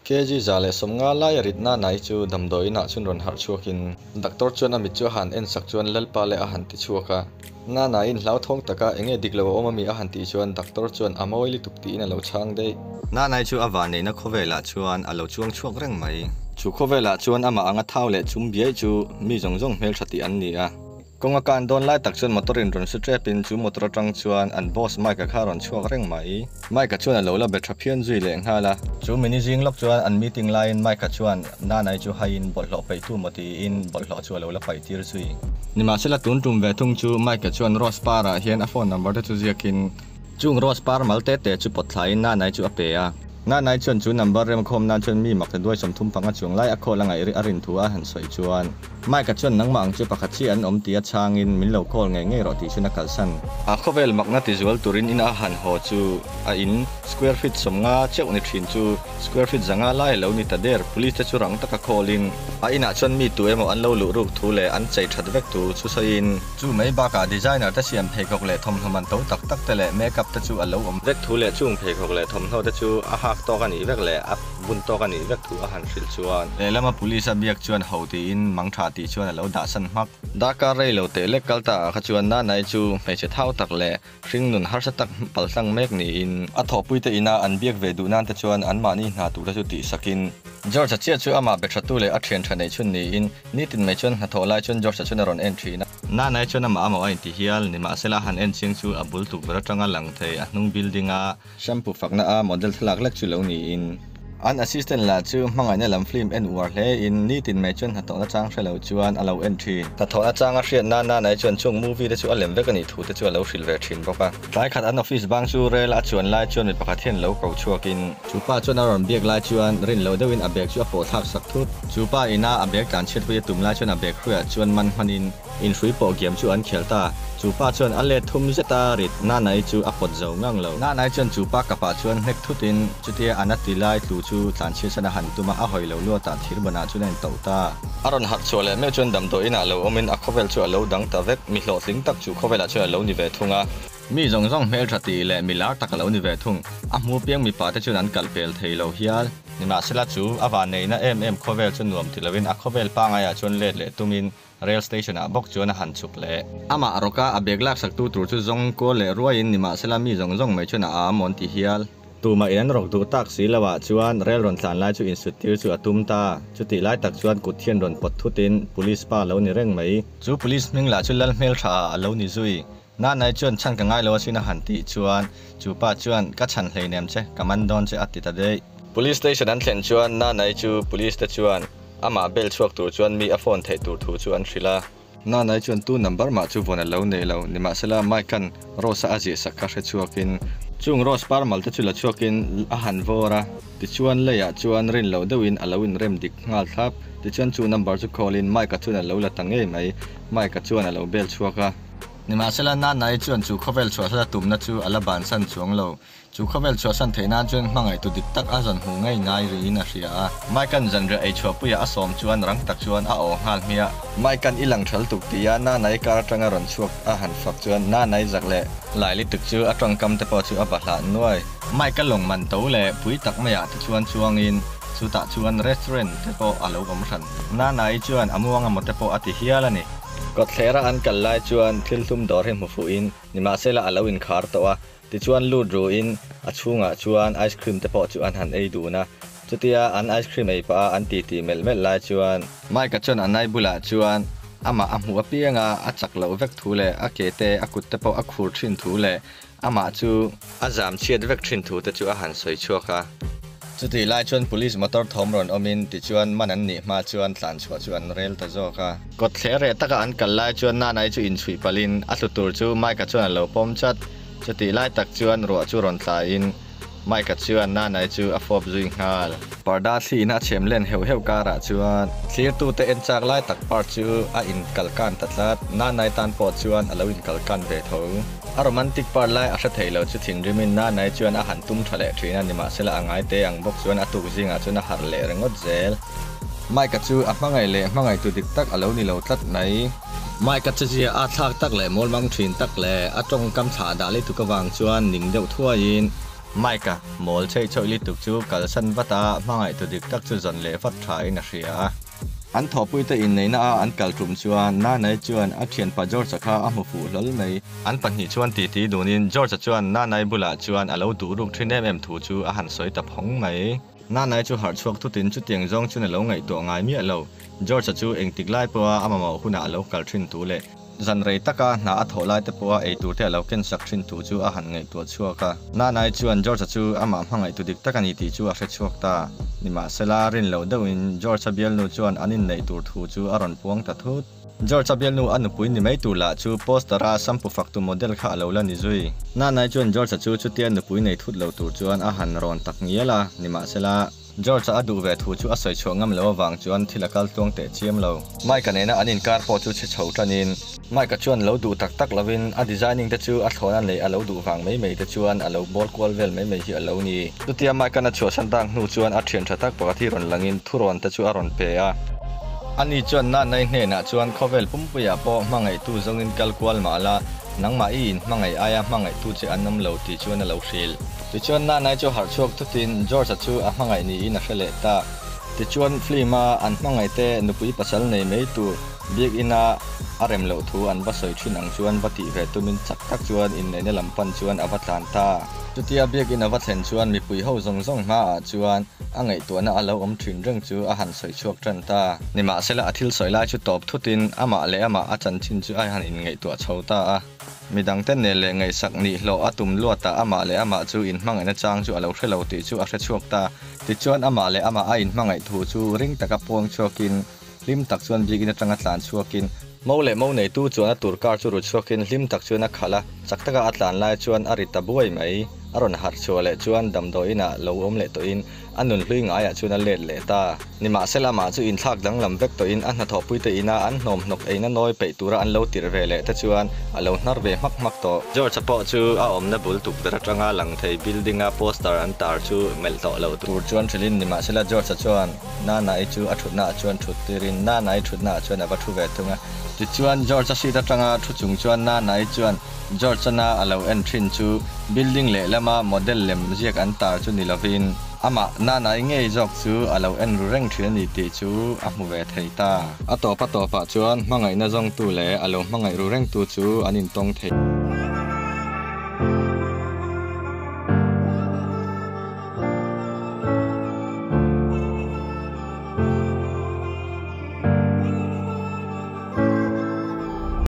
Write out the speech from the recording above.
Kg 150 lai a rit Nanai chu damdawiin ah chuan rawn harh chhuakin doctor chuan a mit chu a han en sak chuan Lalpa leh a han ti chhuak a. Nanaiin hlauthawng taka enge dik lo a awm ami a han tih chuan doctor chuan a mawi lutuk tiin a lo chhang daih. Nanai chu a vanneihna khawvelah chuan a lo chuang chhuak reng mai. Chu khawvelah chuan amah anga thau leh chum biai chu mi zawng zawng hmeltha tih an ni a. Kawng a kan dawn lai tak chuan motor in rawn su tep in chu motor atang chuan an boss Mike-a kha a rawn chhuak reng mai. Mike-a chuan a lo la be tha phian zui leh nghal a. Chu mini zing lawk chuan an meeting laiin Mike-a chuan Nanai chu haiin bawlhhlawh peih tu maw tiin bawlhhlawh chu a lo la paih tir zui. Nimahsela tun tum ve thung chu Mike-a chuan Rose par ah hian a phone number te chu ziakin chung Rose par mal te te chu pawt thlaiin Nanai chu a pe a. Nanai chuan chu number remkhawm nan chuan mi mak te duai 35 chuang lai a call a ngaih a rin thu a han sawi chuan. Mike-a chuan nangmah ang chu pakhat chi an awm tia chhangin min lo call ngei ngei rawh tih chuan a kalsan. A khawvel makna ti zual turin in a han haw chu a in square feet 50 cheuh ni thin chu square feet 500 lai a lo ni ta der. Police te chu rang taka call in a inah chuan mi tu emaw an lo luh ruk thu leh an chei that vek thu chu sawiin chu mai bakah designer te siam pheikhawk leh thawmhnaw man to tak tak te leh makeup te chu a lo awm vek thu leh chung pheikhawk leh thawmhnaw te chu a hak tawk a nih vek leh a bun tawk a nih vek thu a han hrilh chuan lehlama police a biak chuan ho tiin mang tha tih chuan a lo dah san hmak. Darkar rei lo teh lek kal ta ah kha chuan Nanai chu hmeichhe thau tak leh hringnun harsa tak paltlang mek niin a thawhpui te ina an biak ve duh nan te chuan anmahni hna tur te chu tih sakin George-a chiah chu amah be tha tu leh a thian tha neih chhun niin nitin mai chuan hnathawh lai chuan George-a chuan a rawn en thin a. Nanai chuan amah amaw a inti hial, nimahsela a han en chiang chu a bul tukverh atanga lang thei a hnung building a shampoo fakna a model thlalak lek chu lo niin. An assistant lah chu hmangaihna lam film en uar hle in nitin mai chuan hnathawhna chang hre lo chuan a lo en thin. Hnathawhna changa hriat nan Nanai chuan chung movie te chu a lem vek a nih thu te chu a lo hrilh ve thin bawk a. Tlai khat an office bang chu rel a chuan lai chuan mi pakhat hian lo ko chhuakin. Chu pa chuan a rawn biak lai chuan rin loh deuhin a bag chu a pawh thlak sak thut. Chu pa ina a bag tlan chhiat hui a tum lai chuan a bag hruiah chuan man hmanin inhrui pawh giam chu an khel ta. Chu pa chuan a let thum zet a rit Nanai chu a pawt zo ngang lo. Nanai chuan chu pa kapah chuan hnek thutin chutia a na ti lai tlu chu tlan chhiat san a han tum a, a hawi lo luatah thir banah chuan a intoh ta. A rawn harh chhuah leh meuh chuan damdawiin ah lo awmin a khawvel chu a lo dang ta vek. Mi hlawhtling tak chu khawvelah chuan a lo ni ve thung a. Mi zawng zawng hmeltha tih leh mi lar tak a lo ni ve thung. A hmu piang mipa te chuan an kalh pel thei lo hial. Nimahsela chu a vanneihna em em khawvel chu nuam ti loin a khawvel pangaiah chuan let leh tumin rail station ah bawk chuan a han chhuk leh. Amah rawka a bag laksak tu tur chu zawng kual leh ruaiin nimahsela mi zawng zawng mai chuan a a mawn ti hial. Tumah in an rawk duh tak si lo ah chuan rail rawn tlan lai chu insut tir chu a tum ta. Chutih lai tak chuan kut hian rawn pawt thutin police pa lo ni reng mai. Chu police hming lah chu Lalhmeltha ah a lo ni zui. Nanai chuan chhan ka ngai lo asin a han tih chuan chu pa chuan ka chhan hleinem che, ka man dawn che a ti ta daih. Police station an thlen chuan Nanai chu police te chuan amah bel chhuak tur chuan mi a phone theih tur thu chu an hrilh a. Nanai chuan tu number mah chu vawn a lo nei lo, nimahsela Mike-a'n Rose a a ziah sak kha hre chhuakin chung Rose parmal te chu la chhuakin a han vawr a, tichuan leiah chuan rin loh deuhin a lo inrem dik nghal thlap. Tichuan chu number chu call in Mike-a chuan a lo la ta ngei mai, Mike-a chuan a lo bel chhuak a. Nimahsela, Nanai chuan chu khawvel chhuahsan a tumna chu a la bansan chuang lo. Chu khawvel chhuahsan theih nan chuan hmangaihtu dik tak a zawn hmuh ngei ngai rihin a hria a. Mike-a'n zanriah ei chhuahpuia a sawm chuan rang tak chuan a aw nghal hmiah. Mike-a'n i lang thal tuk tia Nanai kar atanga rawn chhuak a han fak chuan Nanai zak leh lai lituk chu a tawngkam te pawh chu a bahlah nuai. Mike-a lawng man to leh pui tak maiah te chuan chuangin chutah chuan restaurant te pawh a lo awm hran. Nanai chuan a muang amaw te pawh a ti hial a ni. Kawtthler a an kal lai chuan thil hlum dawr hi hmu fuhin nimahsela a lo inkhar tawh a, tichuan lut ruhin a chhungah chuan ice cream te pawh chu an han ei dun a, chutia an ice cream ei pah a an titi melh melh lai chuan Mike-a chuan a nai bulah chuan amah a hmuh apiang a, a chak loh vek thu leh a ke te a kut te pawh a khur thin thu leh Amah chu a zam chhiat vek thin thu te chu a han sawi chhuak a. Chutih lai chuan police motor thawm rawn awmin tichuan man an nih hma chuan tlan chhuah chu an rel ta zawk a. Kawtthler reh taka an kal lai chuan Nanai chu inchhuih palhin a tlu tur chu Mike-a chuan a lo pawm chat. Chutih lai tak chuan ruah chu rawn tlaiin Mike-a chuan Nanai chu a fawp zui nghal. Parda thliin a chhem len heuh heuh karah chuan thlirtute en chak lai tak part chu a inkalkan ta tlat. Nanai tan pawh chuan a lo inkalkan ve tho. A romantic part lai a hre thei lo chu thinrimin Nanai chuan a han tum tha leh thin a, nimahsela a ngai te ang bawk chuan a tuk zingah chuan a harh leh ringawt zel. Mike-a chu a hmangaih leh hmangaihtu dik tak a lo ni lo tlat mai. Mike-a chezia a thlak tak leh mawlmang thin tak leh a tawngkam thlah dah leh tuk avang chuan ning deuh thuaiin. Mike-a mawl chheih chhawih lutuk chu kalsan vat a, hmangaihtu dik tak chu zawn leh vat thain a hria a. An thawhpuite inneihna a an kal tum chuan Nanai chuan a thianpa George-a kha a hmu fuh hlawl mai. An pahnih chuan titi dunin George-a chuan Nanai bulah chuan a lo duh ruk thin em em thu chu a han sawi ta phawng mai. Nanai chu harh chhuak thutin chutiang zawng chuan a lo ngaihtuah ngai miah lo. George-a chu engtik lai pawha a mamawh hunah a lo kal thin thu leh zan rei taka hna a thawh lai te pawha ei tur te a lo ken sak thin thu chu a han ngaihtuah chhuak a. Nanai chuan George-a chu amah hmangaihtu dik tak a ni tih chu a hre chhuak ta. Nimahsela, rin loh deuhin George-a bialnu chuan an inneih tur thu chu a rawn puang ta thut. George-a bialnu a nupui ni mai tur lah chu poster-a sampu faktu model kha a lo la ni zui. Nanai chuan George-a chu chutia nupui nei thut lo tur chuan a han rawn tak ngial a, nimahsela, George-a a duh ve thu chu a sawi chhuah ngam lo avang chuan thil a kal tluang teh chiam lo. Mike-a nena an inkar pawh chu chhe chho tanin Mike-a chuan lo duh tak tak lovin a designing te chu a thlawna neih a lo duh vang mai mai te chuan a lo bawl kual vel mai mai hi a lo ni. Chutia Mike-a'n a chhuahsan tak hnu chuan a thian tha tak pakhat hi rawn langin thurawn te chu a rawn pe a. Ani chuan Nanai hnenah chuan khawvel pumpuiah pawh hmangaihtu zawngin kal kual mah la, nangmah i inhmangaih aia hmangaihtu che an awm lo tih chuan a lo hrilh. Tichuan Nanai chu harh chhuak thutin George-a chu a hmangaih niin a hre leh ta. Tichuan film-a an hmangaihte nupui pasal nei mai tur Biakina a rem loh thu an va sawi thin ang chuan va tih ve tumin chak tak chuan inneihna lam pan chuan a va tlan ta. Chutia Biakin a va thlen chuan mipui ho zawng zawng hmaah chuan a ngaihtuahna a lo awm thin reng chu a han sawi chhuak tan ta. Nimahsela a thil sawi lai chu tawp thutin amah leh amah a chanchin chu a han inngaihtuah chho ta a. Midangte nel leh ngaihsak nih hlawh a tum luatah amah leh amah chu inhmangaihna chang chu a lo hre lo tih chu a hre chhuak ta. Tichuan amah leh amah a inhmangaih thu chu ring taka puang chhuakin hlim tak chuan biakinn atanga tlan chhuakin Mo leh mo neitu chuan a tur car chu ru chhuakin hlim tak chuan a khalh a, chak taka a tlan lai chuan a ri ta buai mai. A rawn harh chhuah leh chuan damdawiinah lo awm leh tawhin a nun hlui ngaiah chuan a let leh ta. Nimahsela amah chu inthlak danglam vek tawhin a hnathawhpui te ina an hnawmhnawk eina nawi peih tura an lo tirh ve leh te chuan a lo hnar ve hmak hmak tawh. George-a pawh chu a awmna bul tukverh atanga lang thei building-a poster an tar chu melh tawh loh tur chuan hrilhin nimahsela George-a chuan Nana-i chu a thutnaah chuan thut tirin Nana-i thutnaah chuan a va thu ve thung a. Tichuan George-a seat atanga thu chung chuan Nana-i chuan George-a na a lo en thin chu building lehlama model lem ziak an tar chu ni lovin amah Nana-i ngei zawk chu a lo en ru reng thin a ni tih chu a hmu ve thei ta. A tawp a tawpah chuan hmangaihna zawngtu leh a lo hmangaih ru rengtu chu an intawng thei.